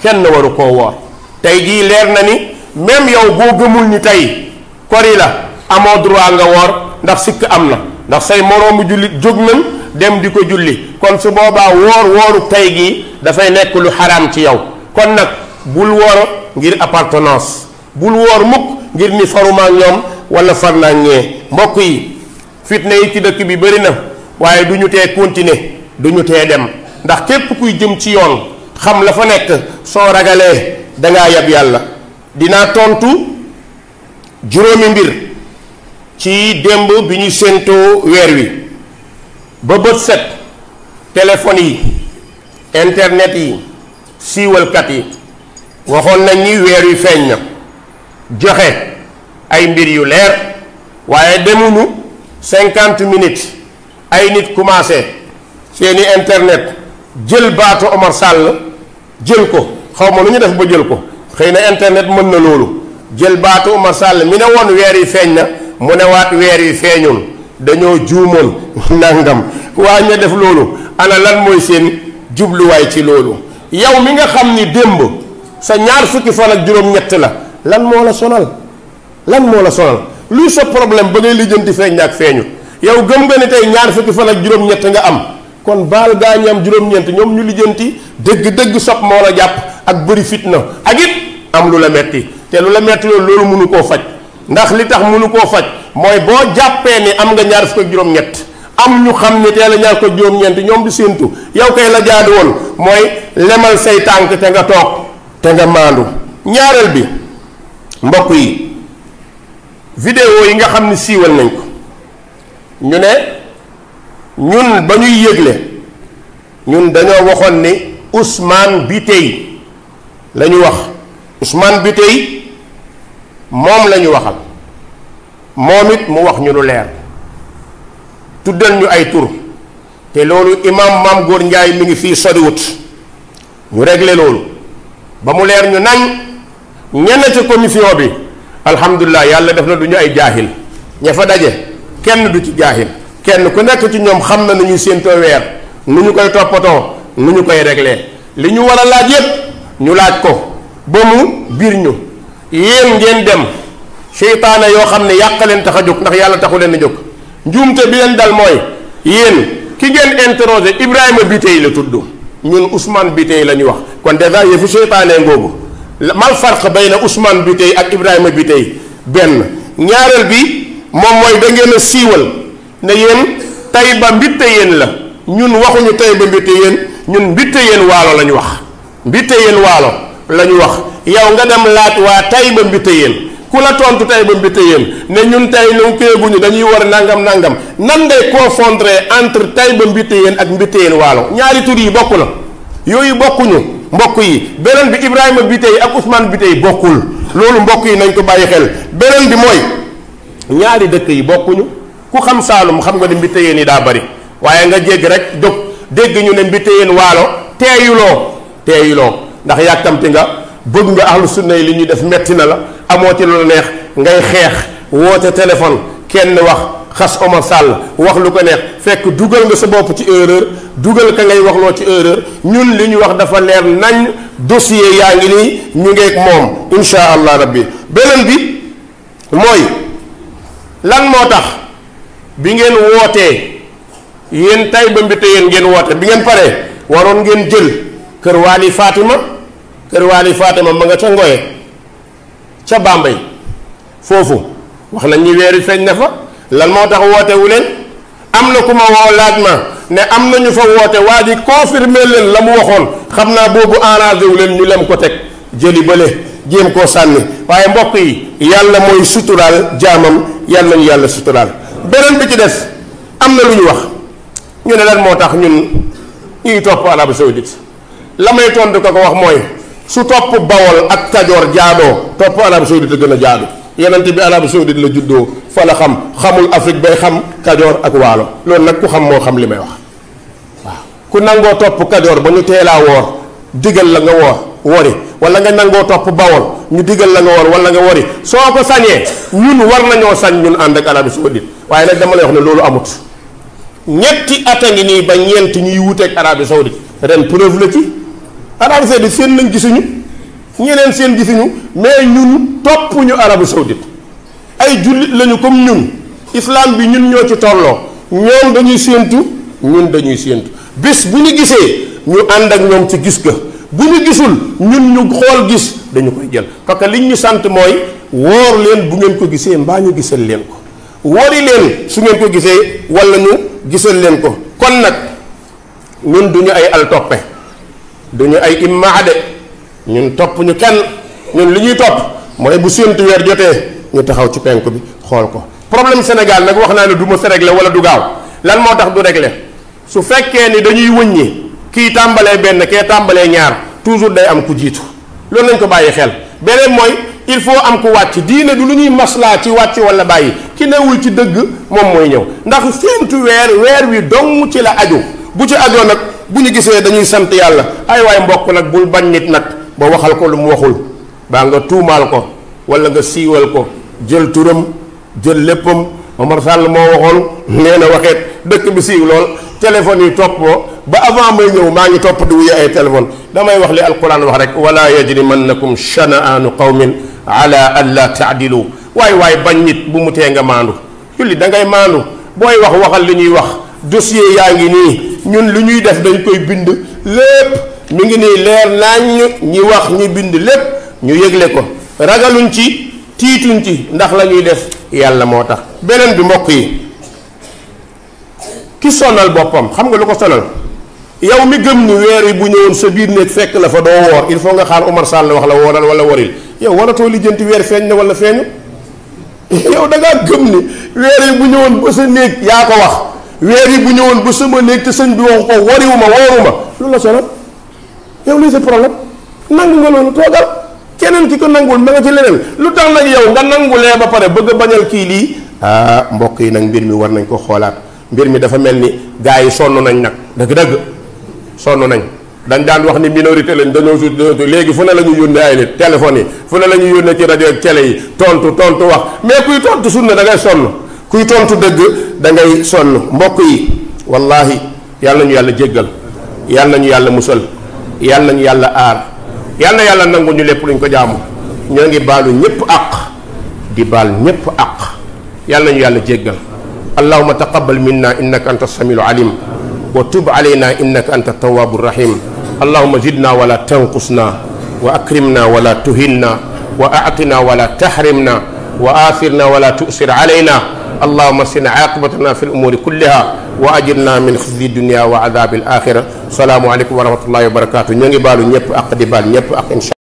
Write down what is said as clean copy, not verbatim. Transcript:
kenn waru koo woor tey jii leer na ni même yow boo gëmul ni tey kori la amoo droit nga woor ndax sikk am na ndax say moroomu jullit jóg nañ dem di ko julli kon su boobaa wooru tey gii dafay nekk lu xaraam ci yow kon nag bul woor ngir appartenance bul woor mukk ngir ni faruma ñoom wala far naa ñee mbokk yi fitna yi ci dëkk bi bëri na waaye du ñu tee continuer du ñu tee dem ndax képp kuy jëm ci yoon xam la fa nekk soo ragalee dangaa yab yàlla dinaa tontu juróomi mbir ci démb bi ñu séentoo weer wi ba bët set téléphone yi internet yi siiwalkat yi waxoon nañ ni weer wi feeñ na joxe ay mbir yu leer waaye demuñu 50 minutes ay nit commencé seeni internet jël baatu Omar Sall jël ko xaw ma nu ñu def ba jël ko xëy na internet mën na loolu jël baatu Omar Sall mi ne woon weer yi feeñ na mu ne waat weer yi feeñul dañoo juumoon nangam waa ña def loolu ana lan mooy seen jubluwaay ci loolu yow mi nga xam ni démb sa ñaar fukki fan ak juróom-ñett la lan moo la sonal lan moo la sonal luy sa problème ba ngay lijjanti feeñ ak feeñu yow gëm nga ni tey ñaar fukki fan ak juróom-ñett nga am kon baal gaa ñi am juróom-ñeent ñoom ñu lijjanti dëgg-dëgg sopp moo la jàpp ak bëri fitna ak it am lu la metti te lu la metti loolu mënu koo faj ndax li tax mënu koo faj mooy boo jàppee ni am nga ñaar fukk ak juróom-ñett am ñu xam ni teel a ñaar fukk ak juróom-ñeent ñoom di séentu yow kay la jaadu woon mooy lemal say tànk te nga toog te nga maandu. ñaareel bi mbokk yi vidéo yi nga xam ni siiwal nañ ko ñu ne ñun ba ñuy yëgle ñun dañoo waxoon ni Ousmane Biteye la ñu wax Ousmane Biteye moom la ñu waxal moom it mu wax ñu lu leer tuddal ñu ay tur te loolu imam Mame Gor Ndiaye mi ngi fii soriwut ñu réglé loolu ba mu leer ñu nañ ñenn ci commission bi alhamdulilah yàlla def na du ñu ay jaahil ña fa daje kenn du ci jaahil kenn ku nekk ci ñoom xam na nu ñuy séentoo weer nu ñu koy toppatoo nu ñu koy réglé li ñu war a laaj yépp ñu laaj ko ba mu biir ñu yéen ngeen dem seytaane yoo xam ne yàq leen tax a jóg ndax yàlla taxu leen a jóg njuumte bi leen dal mooy yéen ki ngeen interroger Ibrahima Biteye la tudd ñun Ousmane Biteye la ñu wax kon dèjà yëfu seytaane ngoogu mal farq bayna Ousmane Biteye ak Ibrahima Biteye benn ñaareel bi moom mooy da ngeen a siiwal ne yéen Taïba Mbiteyeen la ñun waxuñu Taïba Mbiteyeen ñun Mbiteyeen waalo la ñu wax Mbiteyeen waalo la ñu wax yow nga dem laaj waa Taïba Mbiteyeen ku la tontu Taïba Mbiteyeen ne ñun tey ñu kéeguñu dañuy war nangam nangam nan ngay confondre entre Taïba Mbiteyeen ak Mbiteyeen waalo ñaari tur yi bokk na yooyu bokkuñu mbokk yi beneen bi Ibrahima Biteye ak Ousmane Biteye bokkul loolu mbokk yi nañ ko bàyyi xel beneen bi mooy ñaari dëkk yi bokkuñu ku xam Saalum xam nga ne Mbiteyeen yi daa bari waaye nga jégg rek jóg dégg ñu ne Mbiteyeen waalo teeyuloo ndax yàkkamti nga bëgg nga ahlu sunna yi li ñuy def metti na la amoo ci lu neex ngay xeex woote téléphone kenn wax xas Omar Sall wax lu ko neex fekk dugal nga sa bopp ci erreur dugal ka ngay waxloo ci erreur ñun li ñu wax dafa leer nañ dossier yaa ngi nii ñu ngeeg moom insha allah rabbi beneen bi mooy lan moo tax bi ngeen wootee yéen Taïba Mbiteyeen ngeen woote bi ngeen paree waroon ngeen jël kër Waali Fatima ma nga ca Ngoye ca Bambey foofu wax nañ ñi weeri feeñ na fa lan moo tax woote wu leen am na ku ma woo laaj ma ne am na ñu fa woote waa ji confirmer leen la mu waxoon xam naa boobu arrangé wu leen ñu lem ko teg jëli bële jéem koo sànni waaye mbokk yi yàlla mooy suturaal jaamam yàlla nañu yàlla suturaal beneen bi ci des am na lu ñu wax ñu ne lan moo tax ñun ñuy topp Arabie Saoudite la may tontu ko wax mooy su topp Bawol ak Kajoor jaadoo topp Arabie Saoudite gën a jaadu yonent bi Arabie Saoudite la juddoo fa la xamul Afrique bay xam Kajoor ak Waalo loolu nag ku xam moo xam li may wax waaw ku nangoo topp Kajoor ba ñu teelaa woor digal la nga wori wala nga nangoo topp Bawol ñu digal la nga woor wala nga wori soo ko sañee ñun war nañoo sañ ñun ànd ak Arabie Saoudite waaye nag dama lay wax ne loolu amut ñetti at a ngi nii ba ñeent ñuy wuteeg Arabie Saoudite ren preuve la ci Arabie Saoudite seen nañ gisuñu, ñeneen seen gisuñu, mais ñun toppuñu Arabie Saoudite ay jullit lañu comme ñun. Islam bi ñun ñoo ci tolloo, ñoom dañuy séentu, ñun dañuy séentu. Bés bu ñu gisee ñu ànd ak ñoom ci gis ga, bu ñu gisul ñun ñu xool gis dañu koy jël, parce que liñ ñu sant mooy woor leen bu ngeen ko gisee mbaa ñu gisal leen ko, wori leen su ngeen ko gisee wala ñu gisal leen ko. kon nag ñun duñu ay al toppe, duñu ay immaa de, ñun topp ñu kenn. ñun li ñuy topp mooy bu séentu weer jotee ñu taxaw ci penku bi xool ko. problème Sénégal nag wax naa ne du ma sa réglé wala du gaaw. lan moo tax du réglé? su fekkee ni dañuy wëññi kii tàmbalee benn kee tàmbalee ñaar, toujours day am ku jiitu. loolu nañ ko bàyyi xel. beneen mooy il faut am ku wàcc. diine du lu ñuy maslaa ci wàcc wala bàyyi, ki newul ci dëgg moom mooy ñëw. ndax séentu weer wi dong ci la aju. bu ci ajoo nag bu ñu gisee dañuy sant yàlla. ay waay mbokk nag bul bañ nit nag ba waxal ko lu mu waxul, baa nga tuumaal ko wala nga siiwal ko, jël turam jël léppam. Omar Sall moo waxoon, nee na waxeet dëkk bi siiw lool, téléphone yi topp ko ba avant may ñëw maa ngi topp di wuyu ay téléphone. damay wax li alquran wax rek, wala yajrimannakum shana'aanu qawmin ala an la taadilu. waay bañ nit bu mu tee nga maandu. julli da ngay maandu. booy wax waxal li ñuy wax. dossier yaa ngi nii, ñun lu ñuy def dañ koy bind lépp mi ngi nii leer nañ, ñi wax ñi bind lépp ñu yëgle ko. ragaluñ ci, tiituñ ci, ndax la ñuy def yàlla moo tax. beneen bi mbokk yi, ki sonal boppam xam nga lu ko sonal? yow mi gëm ni weer yi bu ñëwoon sa biir néeg fekk la fa doo woor, il faut nga xaar Omar Sall wax la wooral wala woril. yow waratoo lijjanti weer feeñ na wala feeñu. yow da ngaa gëm ni weer yi bu ñëwoon ba sa néeg yaa ko wax, weer yi bu ñëwoon ba sama néeg te sëñ bi wax ko wariwuma wooruma, lu la sonal? yow lii sa problème. nangu nga loolu, toogal. keneen ki ko nangul ma nga ci leneen. lu tax nag yow nga nangulee ba pare bëgg a bañal kii lii? mbokk yi nag mbir mi war nañ ko xoolaat. mbir mi dafa mel ni gars yi sonn nañ nag, dëgg-dëgg sonn nañ. dañ daan wax ni minorité lañ, dañoo suut léegi fu ne la ñu yónnee ay nit téléphone yi, fu ne la ñu yónnee ci rajo ak télé yi, tontu wax. mais kuy tontu sunna da ngay sonn, kuy tontu dëgg da ngay sonn. mbokk yi wallahi yàlla nañu yàlla jéggal, yàlla nañu yàlla musal, yàlla nañu yàlla aar, yàlla na yàlla nangu ñu lépp luñ ko jaamu. ñoo ngi baalu ñëpp àq di baal ñëpp àq, yàlla nañu yàlla jéggal. allahumma taqabbal minna innaka anta samiul alim wa tub alayna innaka anta tawwabur rahim. allahumma zidna wala tanqusna wa akrimna wala tuhinna wa a'tina wala tahrimna wa athirna wala tu'sir alayna. اللهم اسنا عاقبتنا في الامور كلها واجرنا من خزي الدنيا وعذاب الاخره. السلام عليكم ورحمه الله وبركاته. ñoo ngi baalu ñëpp ak di baal ñëpp ak insha